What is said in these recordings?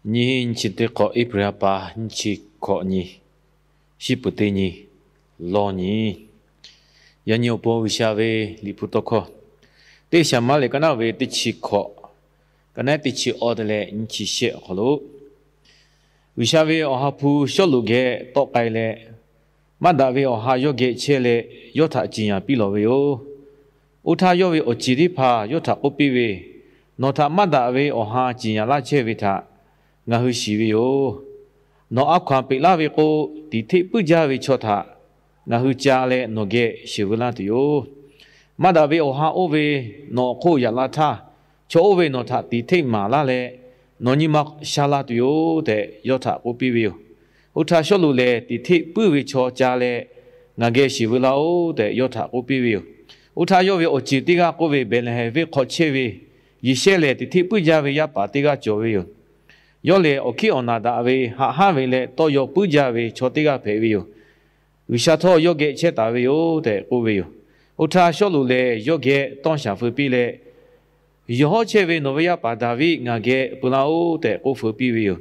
Nyiˇ nyi chi teˇ hk'awꞈ, April ha pa nyiˇ chi hkawꞈ nyi, shiˉ puˍ teˇ nyi, lawˇ nyi. Yaꞈ nyi awˬ pon G'uiˬsha ve Liꞈ hpu tawˇ hkawˇ, teˇ Saˍmaˍriˆ ka naˉ ve teˇ chi hkawꞈ, ka naˉ teˇ chi awˇ te leh nyiˇ chi shehˆ awˬ hk'aw lo, G'uiˬsha ve awˬ ha hpu Sawˉluꞈ geh tawˆ k'ai leh, maˇ daꞈ ve awˬ ha yawˇ geh chehˇ leh, yawˇ htaꞈ ciˍ yanˍ piˇ lawˬ ve yoˬ. Oˇ htaˇ, yawˇ ve awˬ ceˬ teˇ hpaˍ yawˇ htaꞈ k'oˆ piˇ ve, Nawˬ htaꞈ maˇ daꞈ ve awˬ ha ciˍ yanˍ laˇ chehˇ ve htaꞈ ngaˬ hui shiˍ ve yoˬ. Nawˬ a hkaw anˬ peꞈ laˇ ve k'o, tiˍ hteˆ puiˉ jaˇ ve chaw htaꞈ ngaˬ hui ca leh nawˬ geh sheˍ veu laˇ tuˬ yoˬ. Maˇ daꞈ ve awˬ ha oˇ ve nawˬ awˬ hk'oˆ yaꞈ la htaˇ, chaw oˇ ve nawˬ htaꞈ tiˍ hteˆ maˍ laˇ leh, nawˬ nyi ma sha la tuˬ yoˬ tehꞈ, yawˇ htaꞈ k'oˆ piˇ ve yoˬ. Oˇ htaˇ, Sawˉluꞈ lehˬ tiˍ hteˆ puiˉ ve chaw ca leh ngaˬ geh sheˍ veu laˇ-oˆ tehꞈ, yawˇ htaꞈ k'oˆ piˇ ve yoˬ. Oˇ htaˇ, yawˇ ve awˬ ceˬ teˇ g'aˇ k'oˆ ve, Behˍlehˍhehnˍ venˇ hk'aw chehˇ ve Yeˍsehˇlehˬ tiˍ hteˆ puiˉ jaˇ ve yaˇ paˍ teˇ g'aˇ cawˬ ve yoˬ. Yawˇ lehˬ, awˬ hkiˉ awˬ naˬ daꞈ ve, haꞈ hanˉ ve leh tawˇ yaw puiˉ jaˇ ve chaw teˇ g'aˇ hpehꞈ ve yoˬ. G'uiˬsha htawˇ yawˇ geh chehˇ taˍ ve yoˬ tehꞈ k'oˆ ve yoˬ. Oˇ htaˇ, Sawˉluꞈ lehˬ yawˇ geh tawˇ shaˍ feu piˇ leh, Yawˬ hawˉ chehˇ ve nawˬ ve yaˇ paˍ Daˍviˆ ngaˬ geh peu laˇ-oˆ tehꞈ k'oˆ feu piˇ ve yoˬ.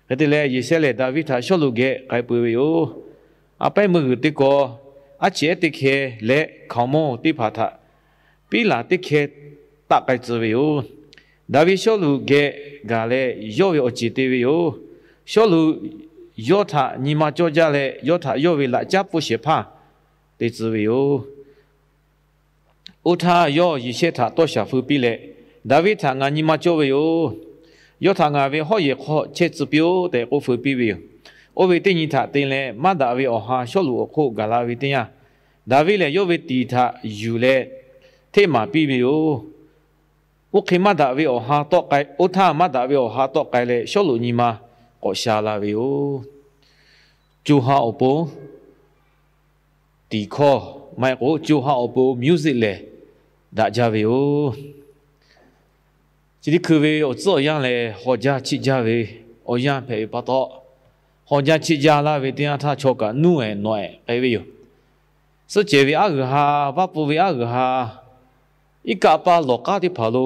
Hk'e te leh, Yeˍsehˇlehˬ Daˍviˆ htaꞈ Sawˉluꞈ geh k'ai peu ve yoˬ. A pehˉ meuˇ g'uiˬ teˇ kaw, aˉ cheꞈ ehˉ teˇ hkeh leh hkaoˍmonˇ teˇ hpaˍ htaꞈ piˉ laˬ teˇ hkeh taˆ k'ai tcuh ve yoˬ. Daˍviˆ Sawˉluꞈ geh gaˬ leh, yawˇ ve awˬ ceˬ te ve yoˬ. Sawˉluꞈ yawˇ htaꞈ nyi ma cawˇ jaˇ leh, yawˇ htaꞈ yawˇ ve laꞈ caˉ pfuhˇ shehˍ hpaˇ te tcuh ve yoˬ. Oˇ htaˇ, yawˇ Yeˍsehˇ htaꞈ tawˇ shaˍ feu piˇ leh, Daˍviˆ htaꞈ ngaˬ nyi ma cawˇ ve yoˬ. Yawˇ htaꞈ ngaˬ ve hawˉ yehˬ hk'aw chehˇ tcuh piˇ-oˆ tehꞈ k'oˆ feu piˇ ve yoˬ. Oˇ ve teˇ nyi htaꞈ te leh, maˇ daꞈ ve awˬ ha Sawˉluꞈ awˬ hk'oˆ gaˬ la ve teˇ yanˇ, Daˍviˆ lehˬ yawˇ ve tiˍ htaꞈ yuˬ leh hteˆ maˍ piˇ ve yoˬ. Oˇ hk'e maˇ daꞈ ve awˬ ha tawˆ k'ai, oˇ htaˇ maˇ daꞈ ve awˬ ha tawˆ k'ai leh, Sawˉluꞈ nyi ma k'awꞈ sha la ve yoˬ. Co ha awˬ pon tiˍ hkawˇ maˇ heˆ k'o, co ha awˬ pon music lehˬ daꞈ jaˇ ve yoˬ. Chi teˇ hkui ve awˬ tcuhˉ awˬ yanˇ lehˬ, haw jaˇ chiˆ jaˇ ve awˬ yanˇ hpehꞈ ve pa taw, haw jaˇ chiˆ jaˇ laˇ ve teˇ yanˇ htaˇ, chaw kaꞈ nuˇ-ehˍ nawꞈ-ehˍ k'ai ve yoˬ. Suhˆ cehˬ ve aˉ g'uiˬ ha, vaˇ pfuh ve aˉ g'uiˬ ha, iˉ kaˆ paˇ lawˬ k'aˉ teˇ hpaˍ lo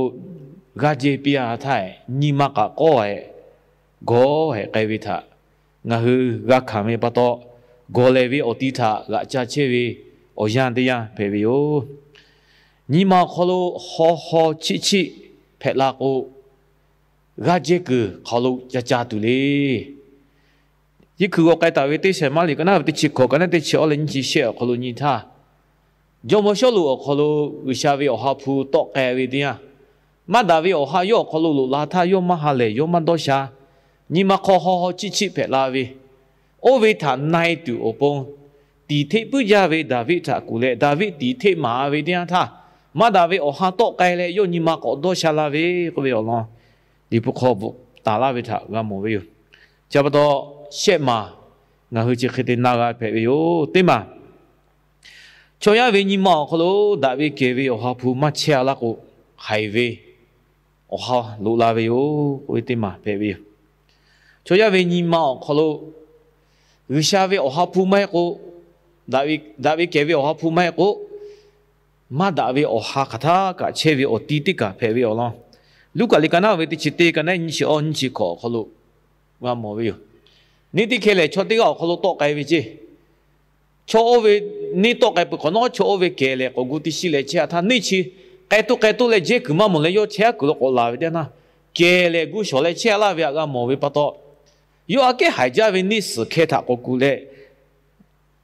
g'aˇ jehˇ piˇ-a htaˇ, nyi ma k'aꞈ k'awˇ-ehˍ gawˇ-ehˍ k'ai ve htaꞈ ngaˬ hui g'a hkanˍ ve pa taw, gawˬ lehˬ ve awˬ ti htaꞈ g'aꞈ ca chehˇ ve awˬ yanˇ teˇ yanˇ hpehꞈ ve yoˬ. Nyi ma awˬ hk'aw lo haw haw chiˆ chiˆ hpehꞈ la k'o, g'aˇ jehˇ kuiˬ hk'aw lo ca ca tuˬ le. Yeˇ hkui g'aw k'ai taˍ ve teˇ Saˍmaˍriˆ ka naˉ ve teˇ chi hkawꞈ, ka naˉ teˇ chi awˇ leh nyiˇ chi shehˆ awˬ hk'aw lo nyi htaˇ, jawˇmawˇ Sawˉluꞈ awˬ hk'aw lo G'uiˬsha ve awˬ ha hpu tawˆ k'ai ve teˇ yanˇ, maˇ daꞈ ve awˬ ha yawˇ awˬ hk'aw lo loꞈ la htaˇ, yawˇ maˇ ha lehˬ, yawˇ maˇ dawˇ sha. Nyi ma hk'aw haw haw chiˆ chiˆ hpehꞈ la ve, oˇ ve htaꞈ na-e tuˬ awˬ pon, tiˍ hteˆ puiˉ jaˇ ve Daˍviˆ htaꞈ kuˬ leh, Daˍviˆ tiˍ hteˆ maˍ ve teˇ yanˇ htaˇ, maˇ daꞈ ve awˬ ha tawˆ k'ai leh, yawˇ nyi ma k'awꞈ dawˇ sha la ve k'oˆ ve awˬ lawn, Liꞈ hpu hk'aw bvuhꞈ taˍ laˇ ve htaꞈ g'a mawˬ ve yoˬ. Chi pa taw, shehˆ maˬ ngaˬ hui chi hk'e te na g'a hpehꞈ ve yoˬ. Teˇ maˬ, chaw yaˇ ve nyi ma awˬ hk'aw lo daꞈ ve kehˬ ve awˬ ha hpu maˇ chehˇ-a laˇ k'o, haiˬ ve awˬ ha loꞈ la ve yoˬ k'oˆ ve teˇ maˬ hpehꞈ ve yoˬ. Chaw yaˇ ve nyi ma awˬ hk'aw lo G'uiˬsha ve awˬ ha hpu maˇ heˆ k'o, daꞈ ve kehˬ ve awˬ ha hpu maˇ heˆ k'o, maˇ daꞈ ve awˬ ha hk'aˬ htaˇ kaꞈ chehˇ ve awˬ ti teˇ kaˬ hpehꞈ ve awˬ lawn, Luˉkaꞈ liꞈ ka naˉ ve teˇ chi teˇ, ka naˉ nyiˇ chi awˇ nyiˇ chi hkawꞈ awˬ hk'aw lo g'a mawˬ ve yoˬ. Neˇ teˇ hkeh lehˬ, chaw teˇ g'aˇ awˬ hk'aw lo tawˆ k'ai ve ceˇ. Chaw oˇ ve neˇ tawˆ k'ai peuˬ hk'awꞈ nawˉ, chaw oˇ ve kehˬ lehˬ k'awꞈ gu teˇ shiˉ leh chehˇ-a htaˇ, neˇ chi k'ai toˇ k'ai toˇ leh jehˇ kuiˬ maˇ mawˬ leh, yawˇ chehˇ kuiˬ lo k'awꞈ laˬ ve teˇ yanˇ htaˇ, kehˬ lehˬ gu shawˍ leh chehˇ-a laˇ ve htaꞈ g'a mawˬ ve pa taw, yawˇ aꞈ kehˉ haiˬ jaˇ ve neˇ suhˍ hkeh htaꞈ k'awꞈ kuˬ leh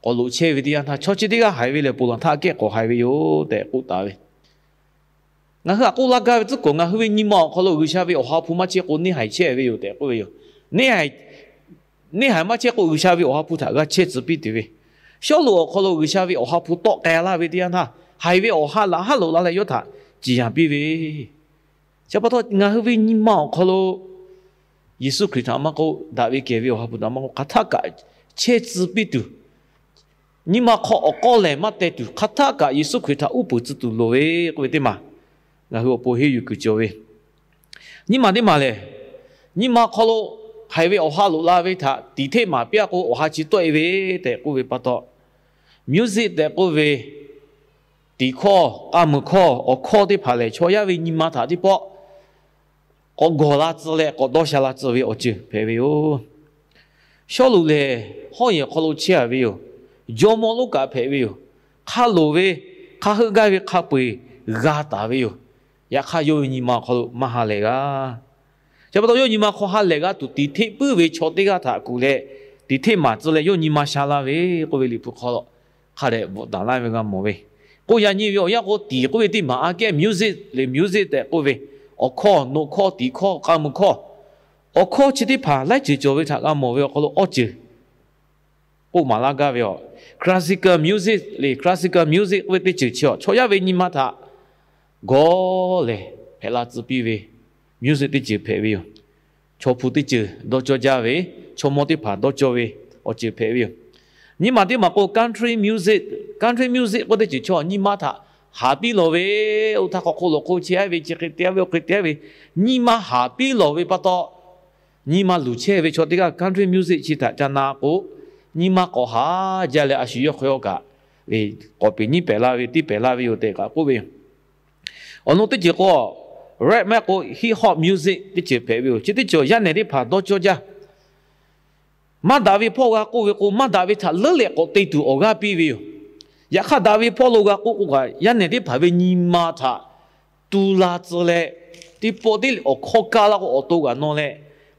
k'awꞈ loꞈ chehˇ ve teˇ yanˇ htaˇ, chaw chi teˇ g'aˇ haiˬ ve lehˬ, ponˬ laˬ htaˇ aꞈ kehˉ k'awꞈ haiˬ ve yoˬ tehꞈ k'oˆ taˍ ve. Ngaˬ hui aꞈ k'oˆ laˇ gaˇ ve tcuhˉ kuiˬ, ngaˬ hui ve nyi ma awˬ hk'aw lo G'uiˬsha ve awˬ ha hpu maˇ chehˇ k'o, neˇ haiˬ chehˇ ve yoˬ tehꞈ k'oˆ ve yoˬ. Neˇ haiˬ maˇ chehˇ k'o, G'uiˬsha ve awˬ ha hpu htaꞈ g'a chehˇ tcuh piˇ tuˬ ve. Sawˉluꞈ awˬ hk'aw lo G'uiˬsha ve awˬ ha hpu tawˆ k'ai laˇ ve teˇ yanˇ htaˇ, haiˬ ve awˬ ha laꞈ haˉ loꞈ la leh yawˇ htaꞈ ciˍ yanˍ piˇ ve. Chi pa taw, ngaˬ hui ve nyi ma awˬ hk'aw lo Yeˍsuˆ Hkriꞈ htaꞈ maˇ k'oˆ, daꞈ ve kehˬ ve awˬ ha hpu htaꞈ maˇ k'oˆ, hk'aˬ htaˆ kaꞈ chehˇ tcuh piˇ tuˬ, nyi ma hk'aw awˬ k'awˇ lehˬ maˇ teh tuˬ, hk'aˬ htaˆ kaꞈ Yeˍsuˆ Hkriꞈ htaꞈ uˉ peunˍ tcuh tuˬ loˍ ve k'oˆ ve teˇ maˬ, ngaˬ hui awˬ pon henˇ yuˬ kuiˬ cawˬ ve. Nyiˇ maˬ teˇ maˬ lehˬ, nyi ma hk'aw lo haiˬ ve awˬ ha loꞈ la ve htaꞈ tiˍ hteˆ maˍ piˇ-a k'o, awˬ ha chi tawˆ-e ve tehꞈ k'oˆ ve pa taw, music tehꞈ k'oˆ ve, tiˍ hkawˇ, k'a muiˬ hkawˇ, awˬ hkawˇ teˇ hpaˍ lehˬ, chaw yaˇ ve nyi ma htaꞈ teˇ pawˆ k'awꞈ gawˬ la tcuh leh k'awꞈ dawˇ sha la tcuh ve awˬ ceuˬ hpehꞈ ve yoˬ. Sawˉluꞈ lehˬ, hawˉ yehˬ awˬ hk'aw lo chehˇ a ve yoˬ. Jawˇmawˇ lonˉ kaꞈ hpehꞈ ve yoˬ. Hk'a loˍ ve, hk'a heuˆ gaˇ ve hk'a peu-eˬ g'a taˍ ve yoˬ. Yaꞈ hk'aˇ, yawˇ ve nyi ma awˬ hk'aw lo maˇ ha lehˬ g'a. Chi pa taw, yawˇ nyi ma hk'aw ha lehˬ g'a tuˬ tiˍ hteˆ puiˉ ve chaw teˇ g'aˇ htaꞈ kuˬ leh, tiˍ hteˆ maˍ tcuh leh yawˇ nyi ma sha laˇ ve k'oˆ ve Liꞈ hpu hk'aw lo hk'a dehꞈ bvuhꞈ taˍ laˇ ve g'a mawˬ ve. K'oˆ yaꞈ nyi ve awˬ yanˇ k'o, tiˍ k'oˆ ve teˇ maˬ aꞈ kehˉ music leh music tehꞈ k'oˆ ve, awˬ hkawˇ, noꞈ hkawˇ, tiˍ hkawˇ, k'a muiˬ hkawˇ, awˬ hkawˇ chi teˇ hpaˍ laiˉ ceuˬ cawˬ ve htaꞈ g'a mawˬ ve awˬ hk'aw lo awˬ ceuˬ k'oˆ maˍ laˇ gaˇ ve yoˬ. Classical music leh classical music k'oˆ ve teˇ ceuˬ chi chaw yaˇ ve nyi ma htaꞈ gawˬ lehˬ hpehꞈ la tcuh piˇ ve music teˇ ceuˬ hpehꞈ ve yoˬ. Chaw hpu teˇ ceuˬ dawˇ cawˇ jaˇ ve, chaw mawˇ teˇ hpaˍ dawˇ cawˇ ve awˬ ceuˬ hpehꞈ ve yoˬ. Nyiˇ maˬ teˇ maˬ k'o, country music, country music k'oˆ teˇ ceuˬ chaw nyi ma htaꞈ haˍ piˇ lawˬ ve, oˇ htaˇ hk'aw hk'oˆ lo hk'oˆ chehˇ ve, chi hk'e te ve, oˇ hk'e te ve, nyi ma haˍ piˇ lawˬ ve pa taw, nyi ma luˬ chehˇ ve chaw teˇ g'aˇ country music chi htaꞈ ca na k'o, nyi ma k'awꞈ haˍ jaˇ leh a shu yawˇ hk'aw yawˇ kaꞈ k'awꞈ peꞈ nyiˉ pehˍ laˇ ve, tiˉ pehˍ laˇ ve yoˬ tehꞈ kaꞈ k'oˆ ve yoˬ. Awˬ lawn teˇ ceuˬ k'o, rap maˇ k'o hip hop music teˇ ceuˬ hpehꞈ ve yoˬ. Chi teˇ ceuˬ yaˇ nehˬ teˇ hpaˍ dawˇ cawˇ jaˇ. Maˇ daꞈ ve hpawˇ g'a k'oˆ ve k'o, maˇ daꞈ ve htaꞈ leuˉ leh k'awꞈ te tuˬ awˬ g'aˇ piˇ ve yoˬ. Yaꞈ hk'aˇ, daꞈ ve hpawˇ lo g'a k'oˆ k'o kaꞈ, yaˇ nehˬ teˇ hpaˍ ve nyi ma htaꞈ tu la tcuh leh, teˇ pawˆ teˇ leh awˬ hkawˇ kaˇ laˇ k'o, awˬ to g'aꞈ nawˇ leh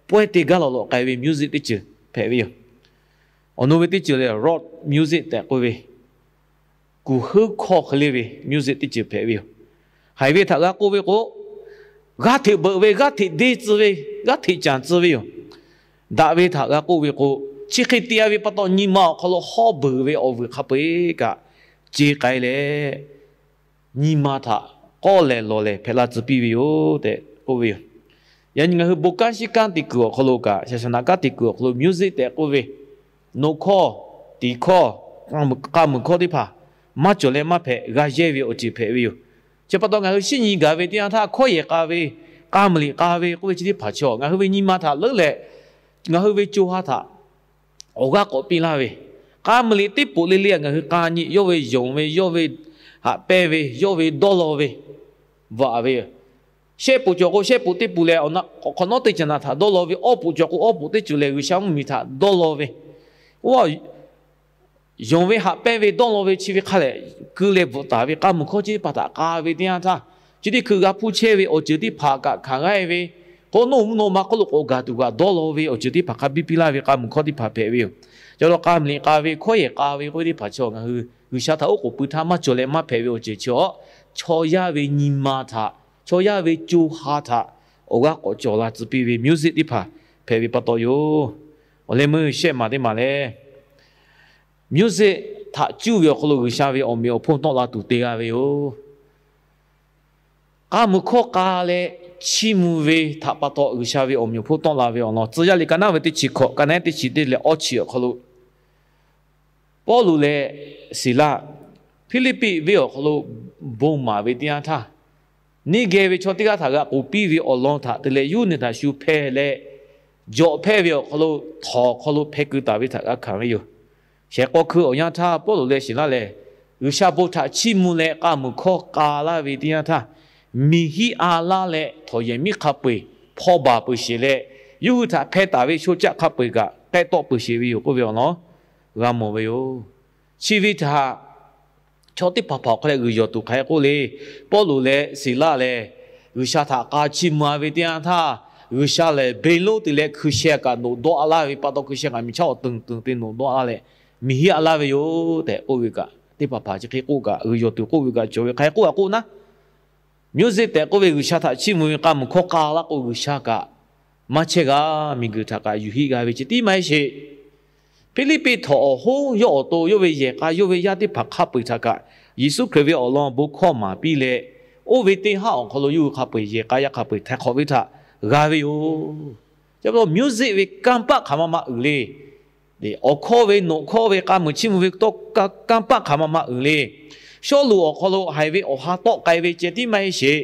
pawehˇ te gaˇ lawˬ lawꞈ k'ai ve music teˇ ceuˬ hpehꞈ ve yoˬ. Awˬ lawn ve teˇ ceuˬ lehˬ, rock music tehꞈ k'oˆ ve, kuˬ heuˉ hkawˇ hk'e le ve music teˇ ceuˬ hpehꞈ ve yoˬ. Haiˬ ve htaꞈ g'a k'oˆ ve k'o, g'aˇ hteꞈ beuꞈ ve, g'aˇ hteꞈ deˇ tcuh ve, g'aˇ hteꞈ canˍ tcuh ve yoˬ. Daꞈ ve htaꞈ g'a k'oˆ ve k'o, chi hk'e te-a ve pa taw, nyi ma awˬ hk'aw lo hawˉ beuˬ ve awˬ vuiˬ hk'a peu-eˬ kaꞈ ce k'ai leh, nyi ma htaꞈ k'awˇ lehˬ lawˬ lehˬ hpehꞈ la tcuh piˇ ve yoˬ tehꞈ k'oˆ ve yoˬ. Yaꞈ nyi ngaˬ hui bon kanˉ shiˉ kanˉ te kuiˬ awˬ hk'aw lo kaꞈ, shaˍ shaˍ naꞈ kanˉ te kuiˬ awˬ hk'aw lo music tehꞈ k'oˆ ve, noꞈ hkawˇ, tiˍ hkawˇ, k'a muiˬ hkawˇ teˇ hpaˍ maˇ cawˬ leh maˇ hpehꞈ g'a yehˇ ve awˬ ceuˬ hpehꞈ ve yoˬ. Chi pa taw ngaˬ hui shinˉ nyi gaˬ ve teˇ yanˇ htaˇ, hkawˇ yehˬ k'a ve, k'a muiˬ liꞈ k'a ve k'oˆ ve chi teˇ hpaˍ chaw ngaˬ hui ve nyi ma htaꞈ leuˉ leh, ngaˬ hui ve co ha htaꞈ awˬ g'aˇ k'awꞈ piˇ laˇ ve, k'a muiˬ liꞈ teˇ poꞈ le le ngaˬ hui k'a nyi, yawˇ ve yonˍ ve, yawˇ ve haꞈ pehnˇ ve, yawˇ ve dawˇ law ve, vaꞈ ve yoˬ. Shehˆ poꞈ cawˬ k'o, shehˆ poꞈ teˇ poꞈ lehˬ, awˬ hk'awꞈ nawˉ teˇ caꞈ naˍ htaꞈ dawˇ law ve, awˇ poꞈ cawˬ k'o, awˇ poꞈ teˇ ceuˬ lehˬ G'uiˬsha mvuhˇmiˬ htaꞈ dawˇ law ve, oˇ yonˍ ve, haꞈ pehnˇ ve, dawˇ law ve chi ve hk'a lehˬ, keu leh bvuhꞈ taˍ ve k'a muiˬ hkawˇ chi teˇ hpaˍ htaꞈ k'a ve teˇ yanˇ htaˇ, chi teˇ hkui g'a hpuˇ chehˇ ve awˬ ceuˬ teˇ hpaˍ kaꞈ hkanˍ g'aˇ ve, k'o, nawˇ mvuhˇ naw ma hk'oˆ lo k'awꞈ gaˬ tuˬ kaꞈ dawˇ law ve awˬ ceuˬ teˇ hpaˍ hk'a biˇ piˇ laˇ ve k'a muiˬ hkawˇ teˇ hpaˍ hpehꞈ ve yoˬ. Ca la k'a muiˬ liꞈ k'a ve, hkawˇ yehˬ k'a ve k'oˆ ve teˇ hpaˍ chaw ngaˬ hui G'uiˬsha htaꞈ oˉ k'oˍ pui htaˇ maˇ cawˬ leh maˇ hpehꞈ ve awˬ ceuˬ chi awˬ, chaw yaˇ ve nyi ma htaꞈ, chaw yaˇ ve co ha htaꞈ awˬ g'aˇ k'awꞈ cawˬ la tcuh piˇ ve music teˇ hpaˍ hpehꞈ ve pa taw yoˬ. Awˬ leh meuˇ shehˆ maˬ teˇ maˬ lehˬ, music htaꞈ cuˇ ve awˬ hk'aw lo G'uiˬsha ve awˬ meꞈ awˬ hponˇ tawˆ la tuˬ te g'a ve yoˬ. K'a muiˬ hkawˇ k'a leh chiˇ mvuh ve htaꞈ pa taw G'uiˬsha ve awˬ meꞈ awˬ hponˇ tawˆ la ve awˬ lawn, Tcuh yaˇ liꞈ ka naˉ ve teˇ chi hkawꞈ, ka naˉ teˇ chi teˇ leh awˇ chi awˬ hk'aw lo, Pawˇluꞈ leh Siˍlaˆ Hpiˇliˇpiˆ venˇ awˬ hk'aw lo bon maˍ ve teˇ yanˇ htaˇ, neˇ geh ve chaw teˇ g'aˇ htaꞈ g'a k'oˍ piˇ ve awˬ lawn htaꞈ te leh, yuˇ neˬ htaꞈ shu hpeh leh, jawꞈ hpehˇ ve awˬ hk'aw lo, htawnˍ awˬ hk'aw lo hpeh keu taˍ ve htaꞈ g'a hkanˍ ve yoˬ. Shehˍ k'aw hkui awˬ yanˇ htaˇ, Pawˇluꞈ leh Siˍlaˆ lehˬ, G'uiˬsha bon htaꞈ chiˇ mvuh leh k'a muiˬ hkawˇ k'a laˇ ve teˇ yanˇ htaˇ, miˬ hiˆ a laˇ leh htawnˍ yehˬ miˉ hk'a peu-eˬ hpaw baˬ peuˬ sheˍ leh, yawˇ hui htaꞈ hpeh taˍ ve sho caˆ hk'a peu-eˬ kaꞈ k'ehˆ tawˆ peuˬ sheˍ ve yoˬ k'oˆ ve awˬ lawn g'a mawˬ ve yoˬ. Chi ve htaꞈ chaw teˇ hpaˍ hpaˍ awˬ hk'aw leh g'uiˬ yawˬ tuˬ hk'aˬ hk'e k'oˆ le. Pawˇluꞈ leh Siˍlaˆ lehˬ, G'uiˬsha htaꞈ k'a chiˇ mvuh-a ve teˇ yanˇ htaˇ, G'uiˬsha lehˬ beˬ lonˉ te leh hkui sheh kaꞈ noꞈ dawˆ-a laˇ ve pa taw, hkui sheh kaꞈ miˬ chaˇ awˬ teunˍ teunˍ te noꞈ dawˆ-a laˇ leh, miˬ hiˆ-a laˇ ve yoˬ tehꞈ k'oˆ ve kaꞈ, teˇ hpaˍ hpaˍ chi hk'e k'oˆ kaꞈ, g'uiˬ yawˬ tuˬ k'oˆ ve kaꞈ cawˬ ve hk'aˬ hk'e k'oˆ a k'oˆ naˉ, music tehꞈ k'oˆ ve G'uiˬsha htaꞈ chiˇ mvuh ve k'a muiˬ hkawˇ k'a laˇ k'o, G'uiˬsha kaꞈ maˇ chehˇ g'a, miˬguiˬ htaꞈ kaꞈ yuˬ hiˆ g'a ve ceh tiˉ maˇ heˆ sheˍ. Hpiˇliˇpiˆ htawnˍ awˬ hoˉ yawˇ awˬ to, yawˇ ve yehˬ k'a yawˇ ve yaˇ teˇ hpaˍ hk'a peu-eˬ htaꞈ kaꞈ, Yeˍsuˆ Hkriꞈ ve awˬ lawn bon hkawˇ maˍ piˇ leh, oˇ ve teˇ haˉ awˬ hk'aw lo yawˇ hui hk'a peu-eˬ yehˬ k'a yaˇ hk'a peu-eˬ htaiˍ hk'awꞈ ve htaꞈ g'a ve yoˬ. Chi pa taw music ve kanˇ paˆ hk'aˬ ma ma uiˍ le. Awˬ hkawˇ ve, nawˬ hkawˇ ve, k'a muiˬ chiˇ mvuh ve tawˇ kanˇ paˆ hk'aˬ ma ma uiˍ le. Sawˉluꞈ awˬ hk'aw lo haiˬ ve awˬ ha tawˆ k'ai ve ceh tiˉ maˇ heˆ sheˍ.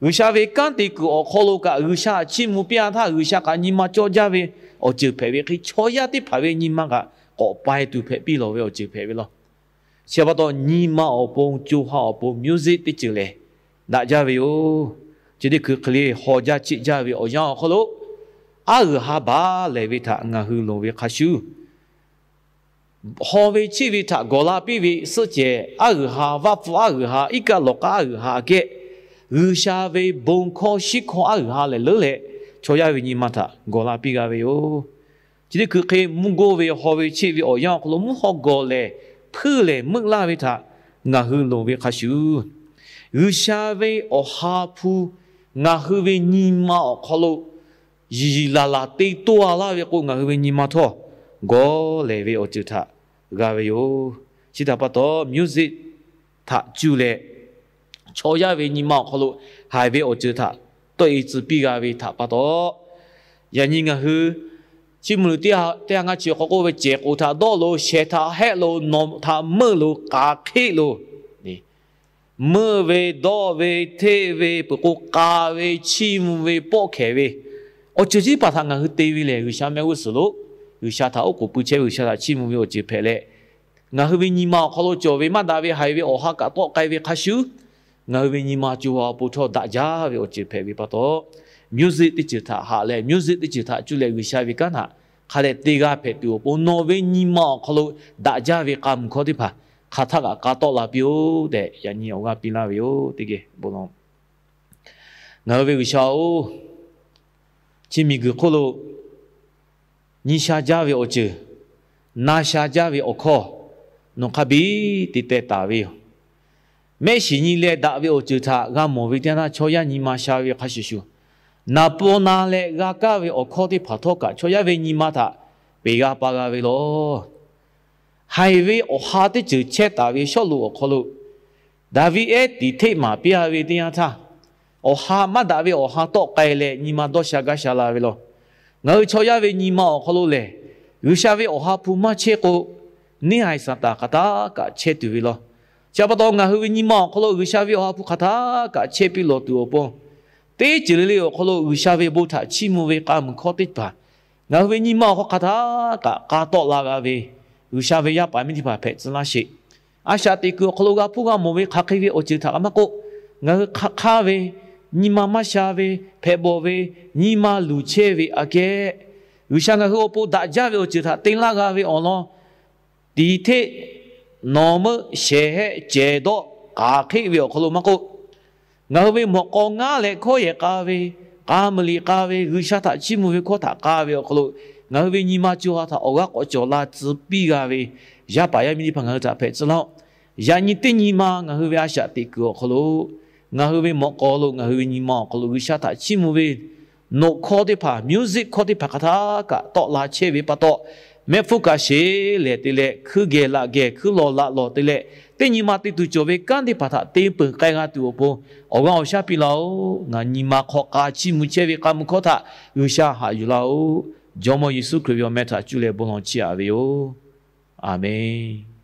G'uiˬsha ve kanˉ te kuiˬ awˬ hk'aw lo kaꞈ G'uiˬsha chiˇ mvuh piˇ-a htaˇ, G'uiˬsha kaꞈ nyi ma cawˇ jaˇ ve awˬ ceuˬ hpehꞈ ve hk'e, chaw yaˇ teˇ hpaˍ ve nyi ma kaꞈ k'awꞈ pai tuˬ hpehꞈ piˇ lawˬ ve awˬ ceuˬ hpehꞈ ve law. Chi pa taw nyi ma awˬ pon, co ha awˬ pon music teˇ ceuˬ lehˬ daꞈ jaˇ ve yoˬ. Chi teˇ hkui hk'e le haw jaˇ cheˆ jaˇ ve awˬ yanˇ awˬ hk'aw lo, aˉ g'uiˬ ha baˬ lehˬ ve htaꞈ ngaˬ hui loˍ ve hk'a shuˍ, haw ve cheˆ ve htaꞈ gawˬ la piˇ ve suhˆ cehˬ aˉ g'uiˬ ha, vaˆ pfuhˇ aˉ g'uiˬ ha, iˉ kaˆ lawˬ k'aˉ aˉ g'uiˬ ha aꞈ kehˉ, G'uiˬsha ve bon hkawˇ shiˉ hkawˇ aˉ g'uiˬ ha lehˬ leuˉ leh, chaw yaˇ ve nyi ma htaꞈ gawˬ la piˇ g'a ve yoˬ. Chi teˇ hkui hk'e mvuhˇ goˇ ve haw ve cheˆ ve awˬ yanˇ awˬ hk'aw lo mvuhˇ hawˇ gawˬ lehˬ, hpuiˇ lehˬ meuˆ laˇ ve htaꞈ ngaˬ hui loˍ ve hk'a shuˍ, G'uiˬsha ve Awˬ ha hpu ngaˬ hui ve nyi ma awˬ hk'aw lo yiˬ yiˬ laˬ laˬ te toˇ a laˇ ve k'o, ngaˬ hui ve nyi ma htawˇ gawˬ lehˬ ve awˬ ceuˬ htaꞈ g'a ve yoˬ. Chi htaꞈ pa taw, music htaꞈ cuˇ leh chaw yaˇ ve nyi ma awˬ hk'aw lo haiˬ ve awˬ ceuˬ htaꞈ tawˆ e tcuh piˇ g'a ve htaꞈ pa taw, yaꞈ nyi ngaˬ hui Chiˇ mvuh luˬ teˇ ha ngaˇ chi awˬ hk'aw k'oˆ ve, cehˬ k'oˍ htaꞈ dawˆ loˬ, shehˍ htaꞈ hehˆ loˬ, nawˬ htaꞈ meuˆ loˬ, k'aˍ hk'eˆ loˬ, meuˆ ve, dawˆ ve, hteˆ ve, peuˬ k'o k'a ve, chiˇ mvuh ve, pawˆ hkehˍ ve, awˬ ceuˬ chi teˇ hpaˍ htaꞈ ngaˬ hui te ve lehˬ, G'uiˬsha mehˆ g'uˇ suhˍ lo G'uiˬsha htaꞈ oˉ k'oˍ pui chehˇ ve G'uiˬsha htaꞈ chiˇ mvuh ve awˬ ceuˬ hpehꞈ leh, ngaˬ hui ve nyi ma awˬ hk'aw lo cawˬ ve maˇ daꞈ ve haiˬ ve awˬ ha kaꞈ tawˆ k'ai ve hk'a shuˍ, ngaˬ hui ve nyi ma co ha awˬ pon htawˇ daꞈ jaˇ ve awˬ ceuˬ hpehꞈ ve pa taw, music teˇ ceuˬ htaꞈ haꞈ leh music teˇ ceuˬ htaꞈ cuˇ leh G'uiˬsha ve kanˉ htaꞈ hk'a dehꞈ te g'a hpehꞈ tuˬ awˬ pon, nawˬ ve nyi ma awˬ hk'aw lo daꞈ jaˇ ve k'a muiˬ hkawˇ teˇ hpaˍ hk'aˬ htaˇ kaꞈ k'a tawˆ la piˇ-oˆ tehꞈ, yaꞈ nyi awˬ g'aˇ piˇ laˇ ve yoˬ. Teˇ geh bon lawˬ. Ngaˬ hui ve G'uiˬsha-oˬ, chi miˬguiˬ hk'oˆ lo nyi sha jaˇ ve awˬ ceuˬ, na sha jaˇ ve awˬ hkawˇ, nawˬ hk'a biˉ te teh taˍ ve yoˬ. Mehˆ shiˍ nyi leh daꞈ ve awˬ ceuˬ htaꞈ g'a mawˬ ve teˇ yanˇ, chaw yaˇ nyi ma sha ve hk'a shuˍ shuˍ, naˍ paw na leh g'a kaˇ ve awˬ hkawˇ teˇ hpaˍ htawˇ kaꞈ chaw yaˇ ve nyi ma htaꞈ peˬ g'a pa g'a ve lawˬ. Haiˬ ve awˬ ha teˇ ceuˬ chehˇ taˍ ve Sawˉluꞈ awˬ hk'aw lo, Daˍviˆ ehˉ tiˍ hteˆ maˍ piˇ-a ve teˇ yanˇ htaˇ, awˬ ha maˇ daꞈ ve awˬ ha tawˆ k'ai leh nyi ma dawˇ sha gaˇ sha la ve lawˬ. Ngaˬ hui chaw yaˇ ve nyi ma awˬ hk'aw lo lehˬ, G'uiˬsha ve awˬ ha hpu maˇ chehˇ k'o, neˇ haiˬ Saˍtanˍ hk'aˬ htaˇ kaꞈ chehˇ tuˬ ve lawˬ. Chi pa taw, ngaˬ hui ve nyi ma awˬ hk'aw lo G'uiˬsha ve awˬ ha hpu hk'aˬ htaˇ kaꞈ chehˇ piˇ lawˬ tuˬ awˬ pon, teˇ ceuˬ le le awˬ hk'aw lo G'uiˬsha ve bon htaꞈ chiˇ mvuh ve k'a muiˬ hkawˇ teˇ hpaˍ ngaˬ hui ve nyi ma awˬ hk'aw hk'aˬ htaˇ kaꞈ k'a tawˆ la g'a ve G'uiˬsha ve yaˇ paˍ miˇ teˇ hpaˍ hpehꞈ tcuh laˇ sheˍ. A shaꞈ teꞈ kuiˬ awˬ hk'aw lo g'a hpuˇ g'a mawˬ ve hk'aˬ hk'e ve awˬ ceuˬ htaꞈ kaꞈ maˇ k'oˆ, ngaˬ hui hk'aˬ hk'aˇ ve nyi ma maˇ sha ve, hpehꞈ bawˬ ve, nyi ma luˬ chehˇ ve aꞈ kehˉ, G'uiˬsha ngaˬ hui awˬ pon daꞈ jaˇ ve awˬ ceuˬ htaꞈ te laˇ g'a ve awˬ lawn, tiˍ hteˆ, nawˬ meuˆ, shehˍ hehˆ, cehˬ dawˆ, k'aˍ hk'eˆ ve awˬ hk'aw lo maˇ k'oˆ, ngaˬ hui ve mawꞈ k'aw ngaˉ leh hkawˇ yehˬ k'a ve, k'a meuˍ liꞈ k'a ve, G'uiˬsha htaꞈ chiˇ mvuh ve hkawˇ htaꞈ k'a ve awˬ hk'aw lo, ngaˬ hui ve nyi ma co ha htaꞈ awˬ g'aˇ k'awꞈ cawˬ la tcuh piˇ g'a ve yaˇ paˍ yaˇ miˇ teˇ hpaˍ ngaˬ hui htaꞈ hpehꞈ tcuh laˇ-oˆ. Yaꞈ nyi teˇ nyi ma ngaˬ hui ve a shaꞈ teꞈ kuiˬ awˬ hk'aw lo, ngaˬ hui ve mawꞈ k'aw lo ngaˬ hui ve nyi ma awˬ hk'aw lo G'uiˬsha htaꞈ chiˇ mvuh ve noꞈ hkawˇ teˇ hpaˍ, music hkawˇ teˇ hpaˍ hk'aˬ htaˇ kaꞈ tawˆ la chehˇ ve pa taw, mehˆ hpfuhˇ kaꞈ sheˍ lehˬ te leh, hkuiˇ geh laꞈ geh hkuiˇ lawˬ laꞈ lawˬ te leh, teˇ nyi ma te tuˬ cawˬ ve kanˉ teˇ hpaˍ htaꞈ te peuˬ k'ai g'a tuˬ awˬ pon, awˬ g'aˇ awˬ shaˉ piˇ laˇ-oˆ. Ngaˬ nyi ma hk'aw k'a chiˇ mvuh chehˇ ve k'a muiˬ hkawˇ htaꞈ G'uiˬsha haꞈ yuˬ laˇ-oˆ. Jawˇmawˇ Yeˍsuˆ Hkriꞈ ve awˬ meh htaꞈ cuˇ leh bon lawˬ chiˇ aꞈ ve yoˬ. Aˍmenˍ.